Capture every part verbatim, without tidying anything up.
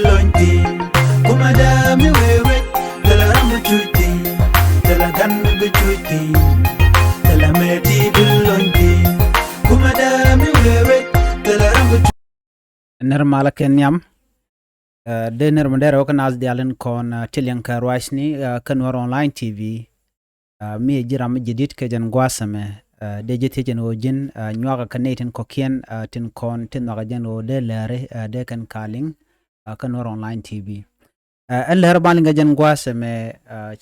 Lony ti kumɛ dee mi wee wec, thilɛ ram bi cuc ti, thilɛ gan bi cuc ti, thilɛ mɛ ti bi lony ti kumɛ dee mi wee wec, thilɛ ram bi cuc. Nɛr malä kɛ nhiam. Dee nɛr mi dee rɛw kä naath diaal in kɔn ti liɛŋ kɛ ruacni kä Nuɛr Online T V. Mi ɛ ji̱ ram mi ji̱ di̱t kɛ jɛn gua̱a̱th ɛmɛ, dee ji̱ thiec ɛn ɣöö ji̱n nyuakä kɛ nɛy tin kɔ̱kiɛn tin kɔn tin nhɔakä jɛn ɣöö dee lääri dee kɛn ka liŋ kä Nuɛr Online T V. Ɛn läär ban liŋ kɛ jɛn gua̱a̱th ɛmɛ,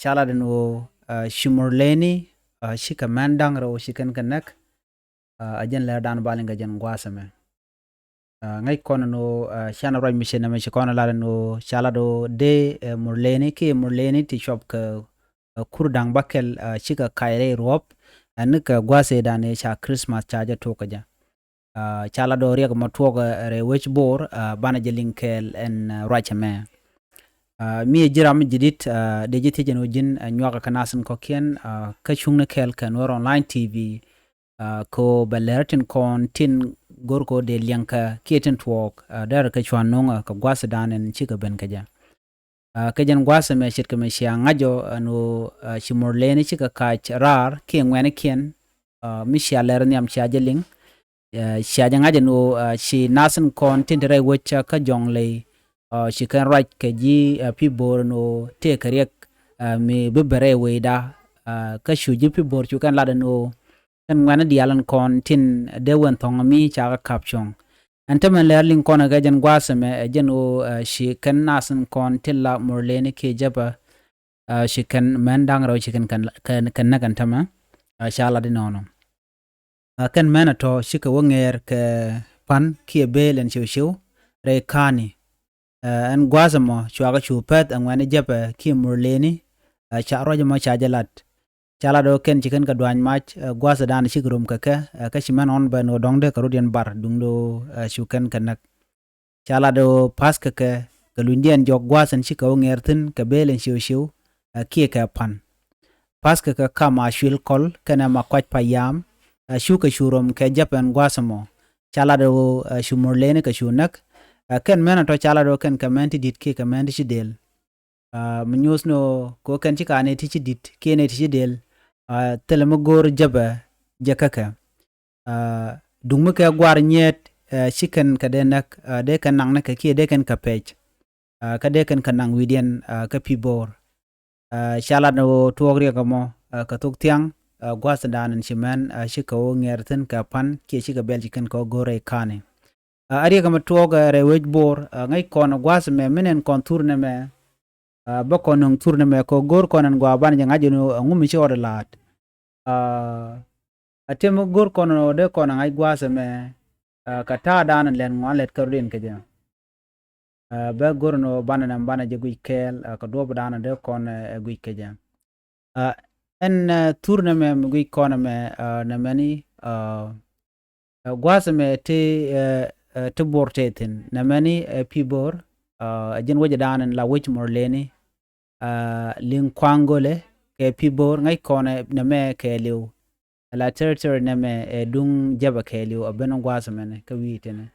ca lat ɛn ɣöö ci Murleni, cikɛ män da̱ŋ rɛw ci kɛn kɛ näk. Ɛ jɛn läär dan ban liŋ kɛ jɛn gua̱a̱th ɛmɛ. Ŋäc kɔn ɛn ɣöö canɛ ruac mi ci nɛmɛ ci kɔn ɛ lat ɛn ɣöö ca lat ɣöö dee Murleni kiɛ Murleni ti cuɔp kɛ kur da̱ŋ bäkɛl, cikɛ kac rɛy ruɔ̱p ɛn ni kɛ gua̱a̱th ëëdan ëë ca Christmas ca jɛ tok kɛ jɛ. Ca lat ɣöö riɛk mɔ tuɔɔk rɛy wec Bor, banɛ jɛ liŋ kɛɛl ɛn ruac ɛmɛ. Mi ɛ ji̱ ram mi ji̱ di̱t, dee ji̱ thiec ɛn ɣöö ji̱n nyuakä kɛ naath in kɔ̱kiɛn kä cuŋni kɛɛl kɛ Nuɛr Online T V. Kɛ ɣöö bɛ lɛr tin kɔn tin go̱r kɛ ɣöö dee liɛŋkɛ kiɛ tin tuɔɔk, dee rɛ kɛ cuan no̱ŋä kɛ gua̱a̱th ëëdan ɛn cikɛ ben kɛ jɛ. Kä jɛn gua̱a̱th ɛmɛ ce̱tkɛ mi cia ŋa̱c ɔ ɛn ɣöö ci Murleni cikɛ kac raar kiɛ ŋuɛ̈nikiɛn, mi cia lɛr nhiam cia jɛ liŋ. Cia jɛ ŋa̱c ɛn ɣöö ci naath in kɔn tin te rɛy wec kä Jɔŋley, ci kɛn ruac kɛ ji̱ Pi Bor ɛn ɣöö tëëkɛ riɛk mi bi ben rɛy wecda. Kä cu ji̱ Pi Bor cu kɛn lat ɛn ɣöö kɛn ŋuɛ̈ni diaal in kɔn tin dee wen thɔ̱ŋ mi ca kɛ ka̱p cuɔ̱ŋ. Ɛn täämɛ lɛr liŋ kɔn kɛ jɛn gua̱a̱th ɛmɛ ɛ jɛn ɣöö ci kɛn naath in kɔn tin la Murleni kiɛ Jɛpɛ, ci kɛn män da̱ŋ rɛw ci kɛn kɛ näk ɛn täämɛ. Ca lat inɔnɔ. Kɛn män ɛ tɔ̱ cikɛ wä ŋɛɛr kɛ pa̱n kiɛ bëël ɛn ciw ciw rɛy ka̱a̱ni. Ɛn gua̱a̱th ɛmɔ cuakɛ cu pɛth ɛ ŋuɛ̈ni Jɛpɛ kiɛ Murleni. Ca ruac ɛmɔ ca jɛ lat. Ca lat ɣöö kɛn ci kɛn kɛ dua̱ny mac, gua̱a̱th ëëdan cikɛ rom kɛ kɛ, kä ci män ɣɔ̱n ben ɣöö dɔ̱ŋ dee kɛ rɔ̱diɛn bar duundɛ ɣöö cu kɛn kɛ näk. Ca lat ɣöö pa̱th kɛ kɛ kɛ lunydiɛn jɔk gua̱a̱th ɛn cikɛ wä ŋɛɛr thi̱n kɛ bëël ɛn ciw ciw kiɛ kɛ pa̱n. Pa̱th kɛ kɛ kam a cuil kɔl kɛnɛ ma kuac pa yam. Cukɛ cu rom kɛ Jɛpɛ ɛn gua̱a̱th ɛmɔ. Ca lat ɣöö cu Murleni kɛ cu näk. Kɛn män ɛ tɔ̱ ca lat ɣöö kɛn kɛ män ti di̱t kiɛ kɛ män ti ci dëël. Mi nyuuth ni ɣöö kɛ ɣöö kɛn ci ka nɛy ti ci di̱t kiɛ nɛy ti ci dëël, thilɛ mi go̱o̱r Jɛpɛ jɛ kä kɛ. Duŋ mi kɛ gua̱a̱r nyiet, ci kɛn kɛ dee näk, dee kɛn naŋ ni kɛ kiɛ dee kɛn kɛ pɛc. Kä dee kɛn kɛ naŋ wi̱i̱diɛn kä Pi Bor. Ca lat ni ɣöö tuɔɔk riɛk ɛmɔ kɛ thok thiaŋ, gua̱a̱th ëëdan ɛn ci män cikɛ wä ŋɛɛr thi̱n kɛ pa̱n kiɛ cikɛ bɛl ci kɛn kɛ wä go̱o̱r rɛy ka̱a̱ni. A riɛk ɛmɛ tuɔɔk rɛy wec Bor, ŋäc kɔn gua̱a̱th ɛmɛ mi nɛn kɔn thur nɛmɛ. Bä kɔn nöŋ thur nɛmɛ kɛ go̱o̱r kɔn ɛn gɔaa banɛ jɛ ŋa̱c ɛn ɣöö ɛŋu mi ci ɣɔt ɛ la̱a̱t. A tëë mi go̱o̱r kɔn ɛn ɣöö dee kɔn ɛ ŋa̱c gua̱a̱th ɛmɛ kɛ ta̱a̱dan ɛn lɛt ŋɔaani lɛt kärɔ̱diɛn kɛ jɛ. Bä go̱o̱r ɛn ɣöö banɛ nɛm banɛ jɛ guic kɛɛl kɛ duɔ̱ɔ̱pdan ɛ dee kɔn ɛ guic kɛ jɛ. Ɛn thur nɛmɛ mi guic kɔn ɛmɛ, nɛmɛni, gua̱a̱th ɛmɛ ti, ti Bor te thi̱n nɛmɛni, Pi Bor, ɛ ji̱n wecdan ɛn la wec Murleni, liŋ Kuaŋ Gölɛ kɛ Pi Bor ŋäc kɔn ɛ nɛmɛ kɛɛliw. Ala territory nɛmɛ ɛ duŋ Jɛpɛ kɛɛliw ɛ ben gua̱a̱th ɛmɛni kä wi̱i̱ tini.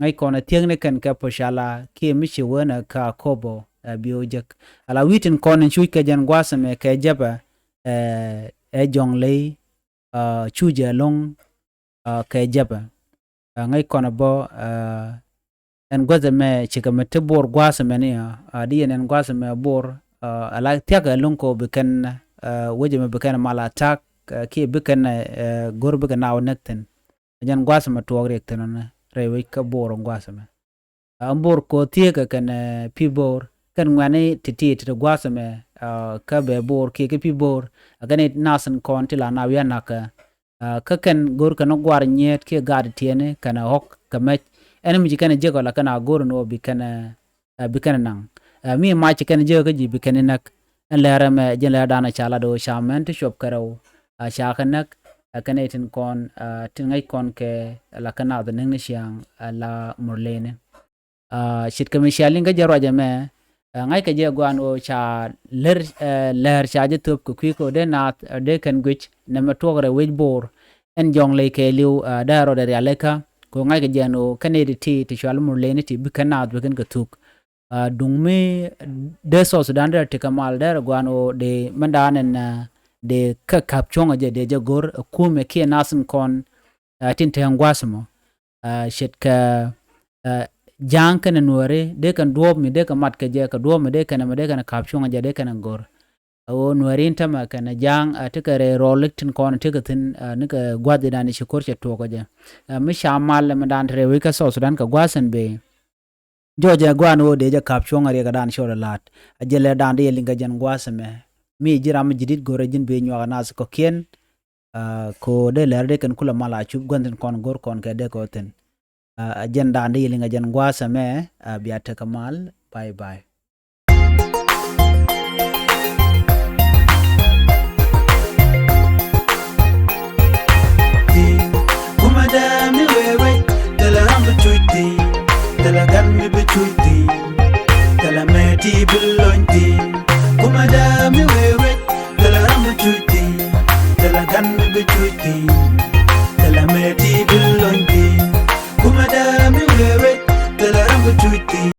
Ŋäc kɔn ɛ thiekni kɛn kɛ Pocala kiɛ mi ci wen ɛ kä Akobo ɛ bi wä jek. Ala wi̱i̱ tin kɔn in cuc kɛ jɛn gua̱a̱th ɛmɛ kɛ Jɛpɛ, ɛ Jɔŋley, cuc ɛlɔ̱ŋ kɛ Jɛpɛ. Ŋäc kɔn ɛ bä ɛn guäth ɛmɛ cikɛ mi ti Bor gua̱a̱th ɛmɛni, di yɛn ɛn gua̱a̱th ɛmɛ Bor, ala thia̱k ɛlɔ̱ŋ kɛ ɣöö bi kɛn, wec ɛmɛ bi kɛn mal attack kiɛ bi kɛn go̱r bikɛ naaw näk thi̱n. Ɛ jɛn gua̱a̱th ɛmɛ tuɔɔk riɛk thi̱n ɔnɛ rɛy wec kä Bor ɛn gua̱a̱th ɛmɛ. Ɛn Bor kɛ ɣöö thieekä kɛn Pi Bor kɛn ŋuɛ̈ni ti̱ti̱ ti gua̱a̱th ɛmɛ, kä bɛ Bor kiɛ kä Pi Bor, ɛ kɛn i̱ nath in kɔn ti la na wi̱i̱ anakä. Kä kɛn go̱o̱r kɛn gua̱a̱r nyiet kiɛ gaat tiɛni kɛn ɛ ɣɔ̱k kɛ mɛc. Ɛn mi ci kɛn ɛ jek ɔ la kɛn a go̱o̱r ɛn ɣöö bi kɛn ɛ, bi kɛn ɛ naŋ. Mi mac ci kɛn ɛ jek kä ji̱ bi kɛn ɛ näk. Ɛn lɛr ɛmɛ ji̱n lɛr danɔ ca lat ɣöö ca mɛn ti cuɔp kɛ rɛw, ca kɛ näk. Ɛ kɛn ɛ tin kɔn, tin ŋäc kɔn kɛ la kɛn nath ɛ näk ni ciaŋ, la Murleni. Ce̱tkɛ mi cia liŋ kä jɛ ruac ɛmɛ, ŋa̱ckɛ jɛ gua̱a̱n ɣöö ca lär, lär ca jɛ thöp kɛ kui̱ kɛ ɣöö dee naath dee kɛn guic nɛmɛ tuɔɔk rɛy wec Bor. Ɛn Jɔŋley kɛɛliw, dee rɔɔdɛ rialikä, Kɛ ɣöö ŋa̱ckɛ jɛn ɣöö kɛn nɛy ti ti cɔal Murleni ti bikɛ naath bikɛn kɛ thuk. Ah, duŋ mi dee South Sudan dee tekɛ mal dee rɛ gua̱a̱n ɣöö dee mɛn da̱a̱n ɛn, ah, dee kä ka̱p cuɔ̱ŋ ɛ jɛ dee jɛ go̱r ɛ kumɛ kiɛ nath in kɔn, ah, tin te ɛn gua̱a̱th ɛmɔ. Ah, ce̱tkɛ, ah, Ja̱a̱ŋ kɛnɛ Nuääri dee kɛn duɔ̱ɔ̱p mi dee kɛ mat kɛ jɛ kɛ duɔ̱ɔ̱p mi dee kɛn ɛmɛ dee kɛn ka̱p cuɔ̱ŋ ɛ jɛ dee kɛn ɛ go̱r. A ɣöö Nuääri in tämɛ kɛnɛ Ja̱a̱ŋ, ah, tekɛ rɛy rɔɔl lik tin kɔn tekɛ thi̱n, ah, nikɛ gua̱th i̱dan i̱ ci ko̱r cɛ tuɔɔk ɛ jɛ. Ah, mi ca mal ɛmɛ da̱a̱n te rɛy wec kä South Sudan kɛ gua̱a̱th ɛn bëë. Jɔɔc ɛ gua̱a̱n ɣöö dee jɛ ka̱p cuɔ̱ŋ ɛ riɛk ɛ da̱a̱n cɔl ɛ la̱t. A jɛ lɛ da̱a̱n dee yɛ liŋ kɛ jɛn gua̱a̱th ɛmɛ. Mi ji̱ ram mi ji̱ di̱t go̱rɛ ji̱n bëë nyuak ɛ nath kɔ̱kiɛn. Ah, kɛ ɣöö dee lɛr dee kɛn kulɛ mal a cup gua̱n thi̱n kɔn go̱r kɔn kɛ dee kɛ ɣöö thi̱n. Ah, a jɛn da̱a̱n dee yɛ liŋ ɛ jɛn gua̱a̱th ɛmɛ, ah, bia tekɛ mal. Bye bye. Kumɛ dee mi wee wec, thilɛ ram bi cuc thi̱n, thilɛ gan mi bi cuc thi̱n, thilɛ mɛ ti bi lony thi̱n. Kumɛ dee mi wee wec, thilɛ ram bi cuc thi̱n, thilɛ gan mi bi cuc thi̱n, thilɛ mɛ ti bi lony thi̱n. Kumɛ dee mi wee wec, thilɛ ram bi cuc thi̱n.